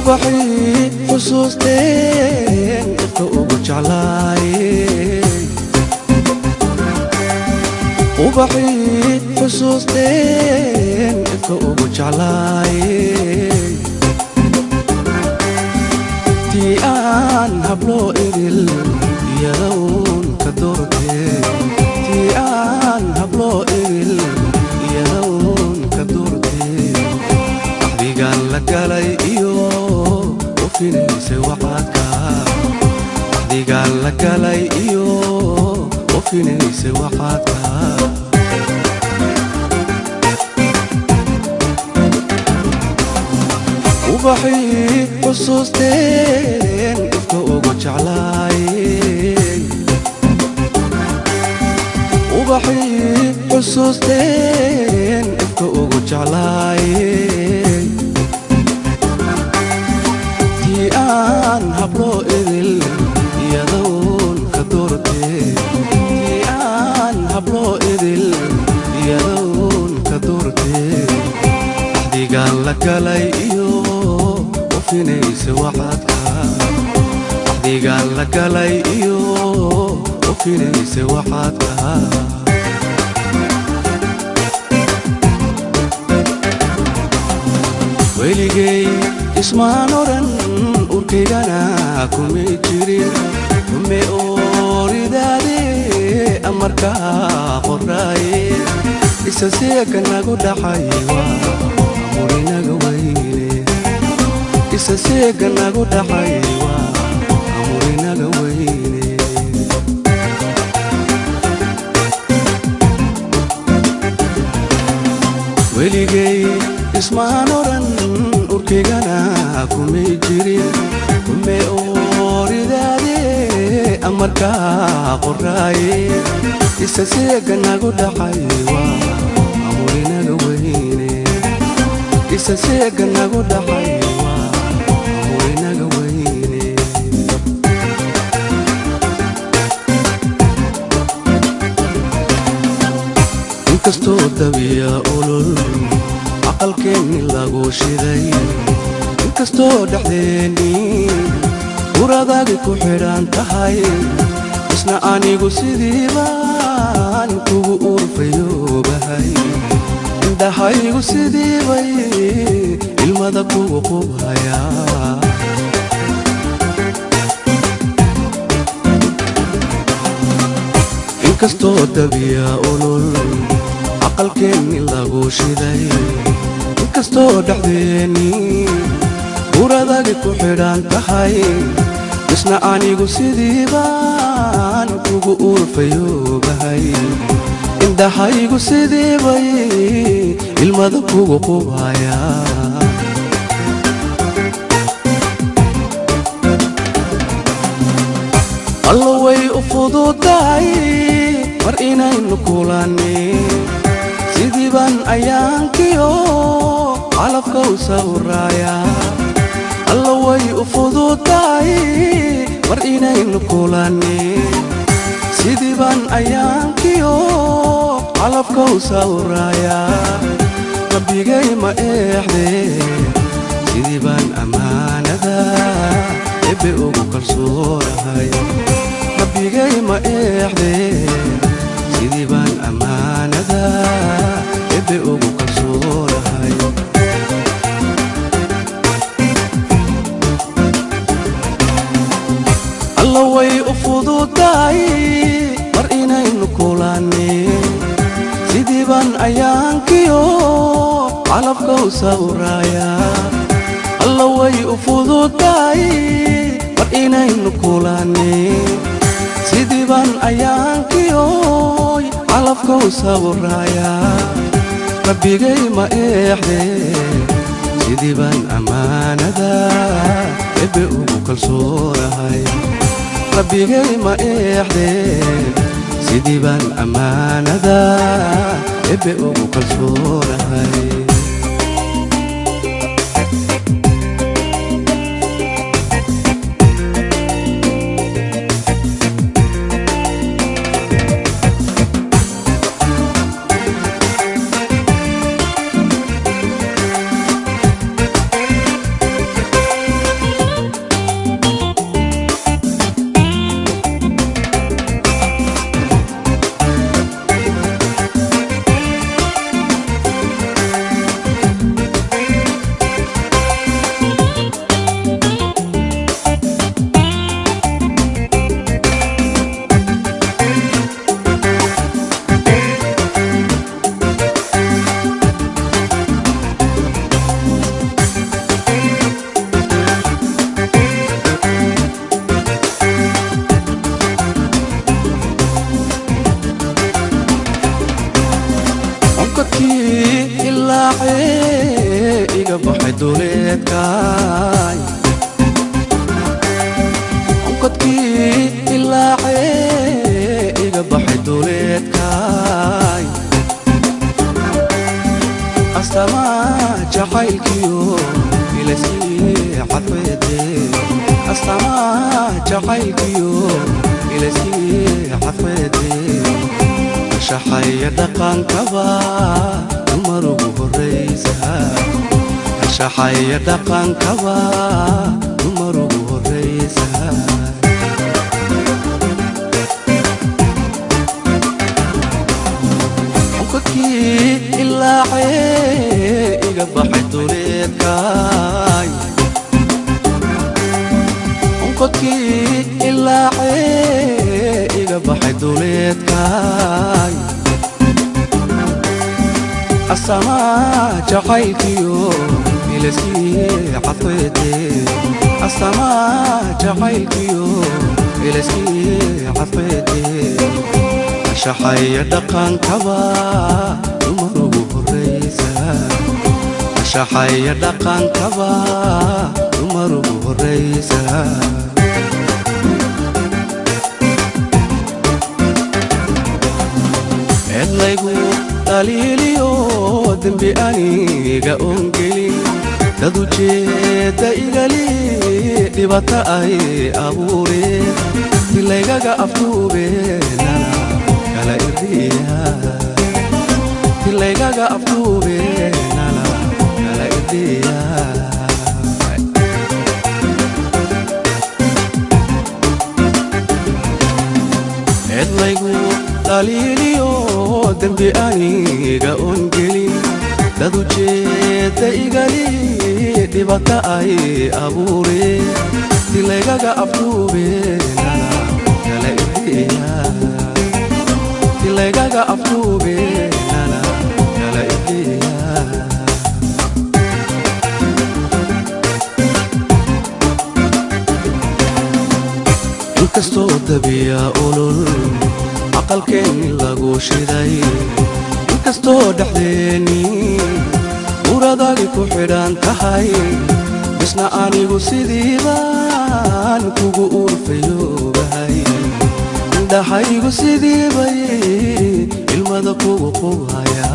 Ubaxii xusuusteen ifka ugu jeclaayey. Ubaxii xusuusteen ifka ugu jeclaayey. Tii aan habloo idil iyadown ka doortee. Tii aan habloo idil iyadown ka doortee. Axdigaan la galay iyo ofinaysa wacadka. Axdigaan la galay iyo ofinaysa wacadka. Ubaxii xusuusteen ifka ugu jeclaayey. Ubaxii xusuusteen ifka ugu jeclaayey. Tii aan habloo idil iyadown ka doortee. Tii aan habloo idil iyadown ka doortee. Axdigaan la galay iyo ofinaysa wacadka. Axdigaan la galay iyo ofinaysa wacadka. Weligay ismaan oran urkaygana kumay jirin. Kume ooridaade amarkaa qoraaye. Isa seega nagu dhacay waa amurinaga weyne. Isa seega nagu dhacay waa amurinaga weyne. Weligay ismaan oran urkaygana kumay jirin. Kume ooridaade amarkaa qoraaye. Isa seega nagu dhacay waa amurinaga weyne. Isa seega nagu dhacay waa amurinaga weyne. Inkastoo dabiya olol aqalkeenni lagu shiday. Inkastoo dhexdeenni uradagi ku xidhan tahay. Isna anigu sidii baan kugu urfayoobahay. Indhahaygu sidii bay ilmada kugu qubhayaa. Inkastoo dabiya olol aqalkeenni lagu shiday. Inkastoo dhexdeenni uradagi ku xidhan tahay. Isna anigu sidii baan kugu urfayoobahay. Indhahaygu sidii bay ilmada kugu qubhayaa. Allo way u fududahay mar inaynu kulanni. Sidii baan ayaankiyo calafka u sawraaya. Allo way u fududahay mar inaynu kulanni. Sidii baan ayaankiyo calafka u sawraaya. Rabbigay ma eexdee sidii baan ammaanada Ebbe ugu kalsoonahay. Rabbigay ma eexdee sidii baan ammaanada Ebbe ugu kalsoonahay. Allo way u fududahay mar inaynu kulanni. Sidii baan ayaankiyo calafka u sawraaya. Allo way u fududahay mar inaynu kulanni. Sidii baan ayaankiyo calafka u sawraaya. Rabbigay ma eexdee sidii baan ammaanada Ebbe ugu kalsoonahay. Rabbigay ma eexdee sidii baan ammaanada Ebbe ugu kalsoonahay. duleedkaay onkadkii ilaacee iga baxay duleedkaay astamaa jacaylkiyo ilaysii cadfeede astamaa jacaylkiyo ilaysii cadfeede anshaxaya dhaqankaba dumar ugu horraysa anshaxaya dhaqankaba dumar ugu horraysa onkadkii ilaacee iga baxay duleedkaay onkadkii ilaacee iga baxay duleedkaay astamaa jacaylkiyo ilaysii cadfeede astamaa jacaylkiyo ilaysii cadfeede anshaxaya dhaqankaba dumar ugu horraysa anshaxaya dhaqankaba dumar ugu horraysa eedlaygu dhaliiliyo dembi aniga oongelin dad ujeedda igali dhibata ay abuureen tilaygaga afduubeenana kala irdiya tilaygaga afduubeenana kala irdiya eedlaygu dhaliiliyo dembi aniga oongelin dad ujeedda igali dhibata ay abuureen tilaygaga afduubeenana kala irdiya tilaygaga afduubeenana kala irdiya inkastoo dabiya olol aqalkeenni lagu shiday inkastoo dhexdeenni muradagi ku xidhan tahay bisna anigu sidiibaan kugu uurfayoobahay indhahaygu sidiibay ilmada kugu qubhaya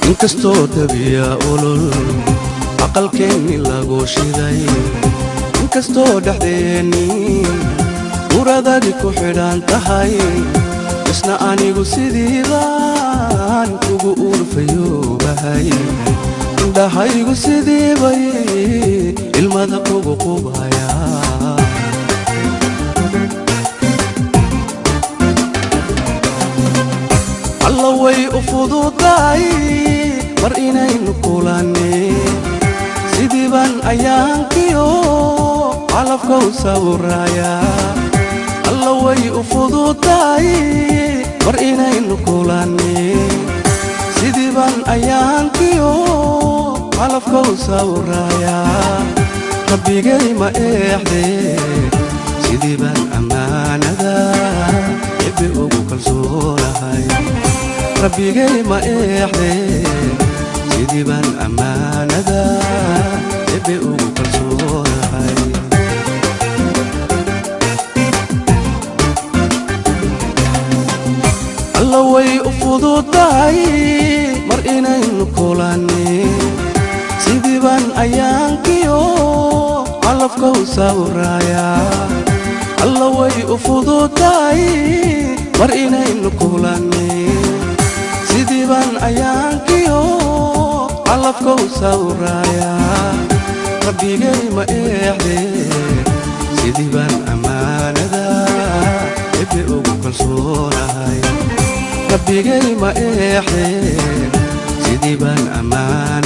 inkastoo dabiya olol aqalkeenni lagu shiday inkastoo dhexdeenni muradagi ku xidhan tahay isna anigu sidiibaan kugu uurfayoobahay indhahaygu sidiibay ilmada kugu qubhaya alla way u fududahay mar inaynu kulanne sidiiban ayaankiyo calafka u sawiraya alla way u fududahay mar inaynu kulanne sidiiban ayaankiyo calafka u sawiraya rabbigay ma eexdee sidiiban ammaanada ebbe ugu kalsoonahay rabbigay ma eexdee sidiiban ammaanada ebbe ugu kalsoonahay alla way u fududahay mar inaynu kulanne sidiiban ayaankiyo calafka u sawiraya alla way u fududahay mar inaynu kulanne sidiiban ayaankiyo calafka u sawiraya rabbigay ma eexdee sidiiban ammaanada ebbe ugu kalsoonahay rabbigay ma eexdee sidiiban ammaanada.